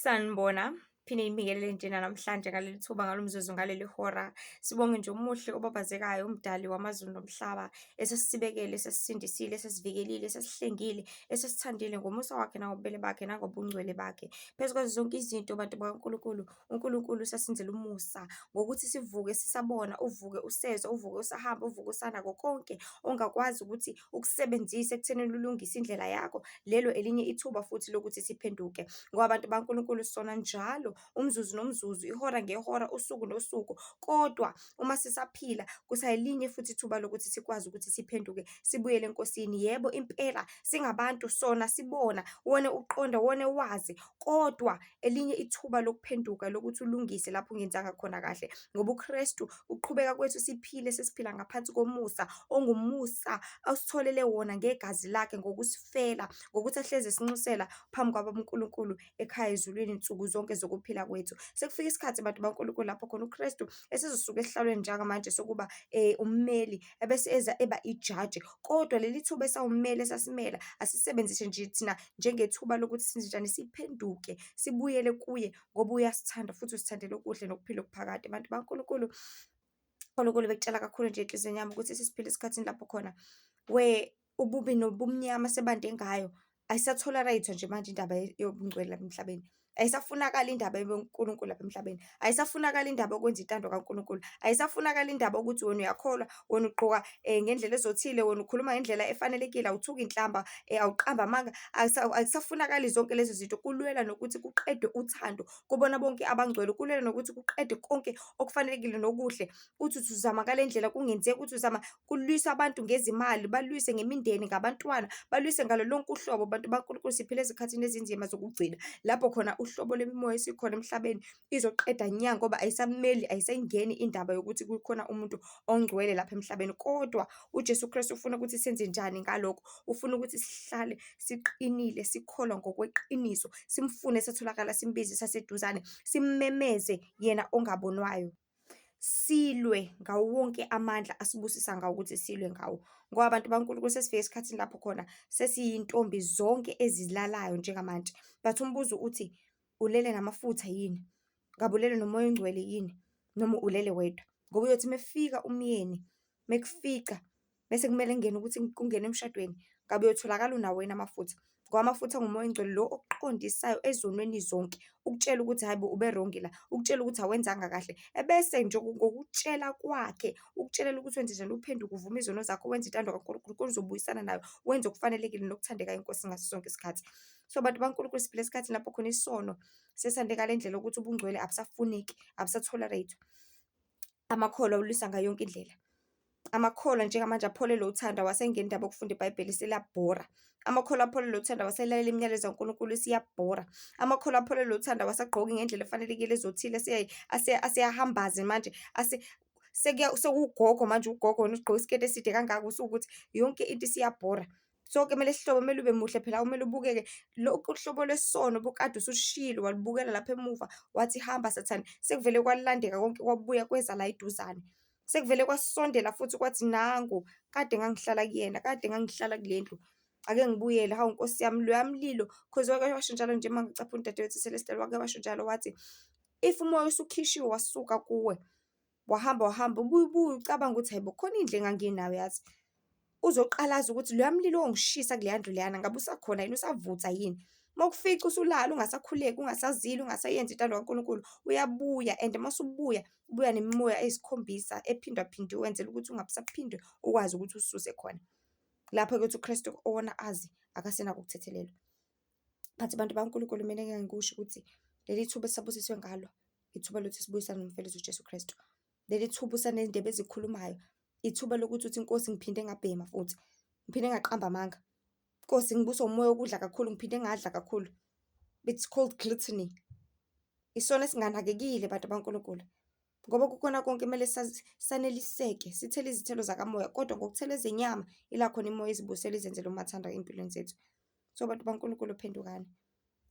Sanibona, phinde ngibingelele nje namhlanje ngaleli thuba, ngalo mzuzu, ngaleli hora. Sibonge nje omuhle obabazekayo, uMdali wamazulu nomhlaba, esesibekele, esesisindisile, esesivikelile, esesihlengile, esesithandile ngomusa wakhe, nangobubele bakhe, nangobungcwele bakhe. Phezu kwazo zonke izinto bantu bakaNkulunkulu, uNkulunkulu usasenzela umusa ngokuthi sivuke sisabona, uvuke usezwa, uvuke usahamba, uvuke usanako konke ongakwazi ukuthi ukusebenzise ekuthenini ulungise indlela yakho. Lelo elinye ithuba futhi lokuthi siphenduke, ngoba bantu bakaNkulunkulu sona njalo, umzuzu nomzuzu, ihora ngehora, usuku nosuku. Kodwa uma sisaphila kusayelinye futhi ithuba lokuthi sikwazi ukuthi siphenduke, sibuyele eNkosini. Yebo, impela singabantu sona sibona, wone uqonde, wone wazi, kodwa elinye ithuba lokuphenduka lokuthi ulungise lapho ungenzanga khona kahle. Ngoba uKrestu, ukuqhubeka kwethu siphile sesiphila ngaphansi komusa, ongumusa ositholele wona ngegazi lakhe ngokusifela, ngokuthi ahlezi esinxusela phambi kukababa uNkulunkulu ekhaya ezulwini nsuku zonke zokuphila kwethu. Sekufike isikhathi bantu bakaNkulunkulu lapho khona uKrestu esezosuka esihlalweni njengamanje sokuba ummeli, ebese eza eba ijaji. Kodwa leli thuba esawummeli esasimela, asisebenzise nje thina njengethuba lokuthi senzenjani, siphenduke, sibuyele kuye ngoba uyasithanda futhi usithandela okuhle nokuphila okuphakade. Bantu bakaNkulunkulu, uNkulunkulu ubekutshela kakhulu nje enhliziyweni yami ukuthi sesiphila esikhathini lapho khona where ububi nobumnyama sebande ngayo, ayisa-tolerate-wa nje manje indaba yobungcwele lapha emhlabeni. Ayisafunakali indaba yobuNkulunkulu lapha emhlabeni. Ayisafunakali indaba yokwenza intando kaNkulunkulu. Ayisafunakali indaba yokuthi wena uyakholwa, wena ugqoka ngendlela ezothile, wena ukhuluma ngendlela efanelekile, awuthuki inhlamba, awuqambi amanga. Akusafunakali zonke lezo zinto. Kulwelwa nokuthi kuqedwe uthando kubona bonke abangcwele, kulwelwa nokuthi kuqedwe konke okufanelekile nokuhle. Uthi uthi uzama ngale ndlela kungenzeki, uthi uzama kulwiswa abantu ngezimali, balwise ngemindeni, ngabantwana, balwise ngalo lonke uhlobo. Bantu bakaNkulunkulu, siphila ezikhathini ezinzima zokugcina, lapho khona uhlobo lemimoya esikhona emhlabeni izoqeda nya ngoba ayisameli, ayisayingeni indaba yokuthi kukhona umuntu ongcwele lapha emhlabeni. Kodwa uJesu Kristu ufuna ukuthi senzenjani ngalokho? Ufuna ukuthi sihlale siqinile, sikholwa ngokweqiniso, simfune esatholakala, simbize esaseduzane, simmemeze yena ongabonwayo. Silwe ngawo wonke amandla asibusisa ngawo ukuthi silwe ngawo. Ngoba bantu bakaNkulunkulu sesifike esikhathini lapho khona sesiyintombi zonke ezilalayo njengamanje. But umbuzo uthi, ulele namafutha yini? Ngabe ulele noMoya oNgcwele yini? Noma ulele wedwa? Ngoba uyothi uma efika umyeni, mekufica bese kumele kungene ukuthi kungene emshadweni, ngabe uyotholakala unawo yini amafutha? Ngoba amafutha anguMoya oNgcwele lo okuqondisayo ezonweni zonke, ukutshela ukuthi hhayi bo ube-wrong la, ukutshela ukuthi awenzanga kahle. Ebese nje ngokukutshela kwakhe, ukutshelela ukuthi wenzenjani, uphenduke uvume izono zakho, wenze intando kaNkulunkulu, uNkulunkulu uzobuyisana nawe, wenze okufanelekile nokuthandekayo eNkosini ngaso sonke isikhathi. So bantu bakaNkulunkulu, siphila esikhathini lapho khona isono sesande ngale ndlela yokuthi ubungcwele abusafuneki, abusa-tolerate-wa. Amakholwa ulwisa ngayo yonke indlela. Amakholwa njengamanje apholelwe uthando, awasayingeni indaba yokufunda iBhayibheli, seliyabhora. Amakholwa apholelwe uthando, awasayilaleli imiyalezo kaNkulunkulu, isiyabhora. Amakholwa apholelwe uthando, awasagqoki ngendlela efanelekile ezothile, aseyahambaze manje, sekuwugogo manje, ugogo wena ugqoke isiketi eside kangaka, usuwukuthi yonke into isiyabhora. Sonke kumele sihlobe, kumele ube muhle phela, kumele ubukeke. Lokhu uhlobo lwesono obukade usushiyile walubukela lapha emuva, wathi hamba sathane, sekuvele kwalandeka konke kwabuya kweza la eduzane. Sekuvele kwasondela futhi kwathi nangu, kade ngangihlala kuyena, kade ngangihlala kule ndlu, ake ngibuyele, hawu Nkosi yami, loya mlilo, cause wake washo njalo nje uma ngicaphuna udadewethu Celestial, wake washo njalo wathi, if umoya usukhishiwe wasuka kuwe, wahamba wahamba, ubuye ubuye ucabange ukuthi hhayi bo, khona indlu enganginayo yazi. Uzoqalaza ukuthi loya mlilo owangishisa kuleya ndlu leyana ngabe usakhona yini, usavutha yini? Uma ukufica usulala ungasakhuleki, ungasazili, ungasayenzi intando kaNkulunkulu, uyabuya and uma usubuya, ubuya nemimoya eyisikhombisa ephindwaphindiwe, wenzela ukuthi ungasaphinde ukwazi ukuthi ususe khona. Lapho kuyothi uKrestu owona azi akasenakho ukuthethelelwa. But bantu bakaNkulunkulu, mina engike ngikusho ukuthi leli thuba esisabusiswe ngalo, ithuba lokuthi sibuyisane nomfeli wethu uJesu Kristu. Leli thuba usaney'ndebe ezikhulumayo, ithuba lokuthi uthi Nkosi ngiphinde ngabhema futhi, ngiphinde ngaqamba amanga. Nkosi ngibuswa umoya wokudla kakhulu, ngiphinde ngadla kakhulu. It's called gluttony. Isono esinganakekile bantu bakaNkulunkulu. Ngoba kukhona konke kumele saneliseke, sithele izithelo zakamoya, kodwa ngokuthela ezenyama ila khona imoya izibusela izenzele umathanda ey'mpilweni zethu. So bantu bakaNkulunkulu phendukani.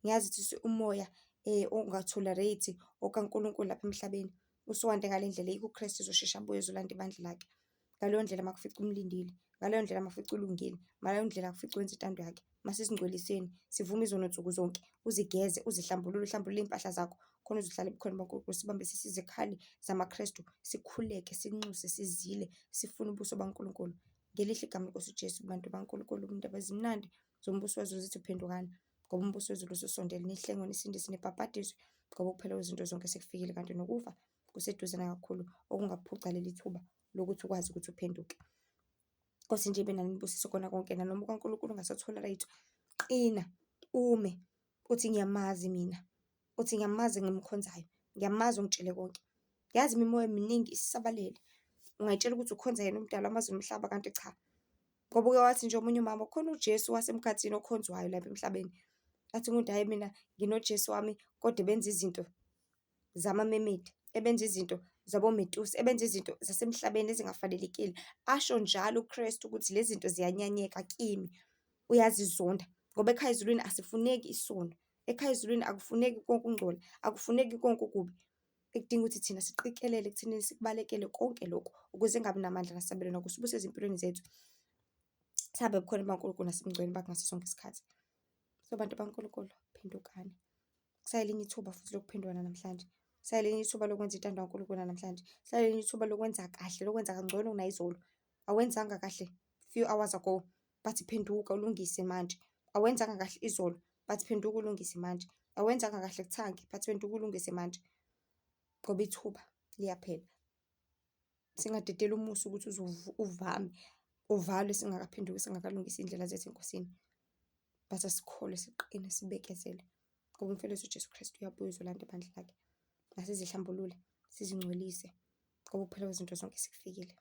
Ngiyazi ukuthi umoya onga-tolerate okaNkulunkulu lapha emhlabeni usuwande ngale ndlela, yikho uKrestu ezosheshe abuye ezolanda ibandla lakhe. Ngaleyo ndlela makufica umlindile, ngaleyo ndlela makufica ulungile, ngaleyo ndlela akufice wenza intando yakhe. Masizingcweliseni, sivume izono nsuku zonke, uzigeze, uzihlambulule, uhlambulule iy'mpahla zakho, khona uzohlala ebukhoneni bukaNkulunkulu. Sibambisise izikhali zamaKrestu, sikhuleke, sinxuse, sizile, sifune ubuso baNkulunkulu. Ngelihle igama lenkosi uJesu, bantu baNkulunkulu, indaba ezimnandi zombuso wezulu zithi phendukani, ngoba umbuso wezulu ususondele. Nihlengwe, nisindiswe, nibhabhadiswe, ngoba ukuphela kwezinto zonke sekufikile, kanti nokufa kuseduze nakakhulu, okungakuphuca leli thuba lokuthi ukwazi ukuthi uphenduke. Nkosi nje ibe nani inibusise kona konke, nanoma ukaNkulunkulu ungasa-tolerate-wa, qina, ume, uthi ngiyamazi mina, uthi ngiyamazi engimkhonzayo, ngiyamazi ongitshele konke. Yazi imimoya miningi isabalele, ungay'tshela ukuthi ukhonza yena umdali wamazulu nomhlaba, kanti cha. Ngoba uke wathi nje omunye umama, khona uJesu wasemkhathini okhonzwayo lapha emhlabeni. Athi umuntu, hhayi mina nginoJesu wami, kodwa ebenza izinto zama-mermaid, ebenza izinto zabometusi, ebenza izinto zasemhlabeni ezingafanelekile. Asho njalo uKrestu ukuthi lezi zinto ziyanyanyeka kimi, uyazizonda. Ngoba ekhaya ezulwini asifuneki isono, ekhaya ezulwini akufuneki konke ukungcola, akufuneki konke okubi. Ekudinga ukuthi thina siqikelele ekuthenini sikubalekele konke lokhu, ukuze engabi namandla nasabelo nakusibusa ezimpilweni zethu. Sihambe ebukhoneni bukaNkulunkulu nasebungcweleni bakhe ngaso sonke isikhathi. So bantu bakaNkulunkulu, phendukani. Kusayelinye ithuba futhi lokuphenduka namhlanje. Kusayelinye ithuba lokwenza intando kaNkulunkulu namhlanje. Kusayelinye ithuba lokwenza kahle, lokwenza kangcono kunayizolo. Awenzanga kahle few hours ago, but phenduka ulungise manje. Awenzanga kahle izolo, but phenduka ulungise manje. Awenzanga kahle kuthangi, but phenduka ulungise manje. Ngoba ithuba liyaphela. Singadedeli umusa ukuthi uze uvame, uvalwe singakaphenduki, singakalungisi iy'ndlela zethu eNkosini. But asikholwe, siqine, sibekezele. Ngoba umfowethu uJesu Kristu uyabuya uzolanda ibandla lakhe. Masizihlambulule, sizingcwelise, ngoba ukuphela kwezinto zonke sekufikile.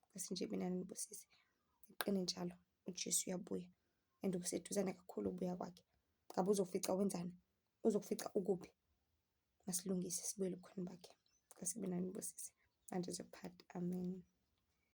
Nkosi nje ibe nani inibusise. Niqine njalo, uJesu uyabuya and kuseduzane kakhulu ukubuya kwakhe. Ngabe uzokufica wenzani? Uzokufica ukuphi? Masilungise sibuyele ebukhoneni bakhe. Nkosi ibe nani inibusise. Manje zokuphatha. Amen.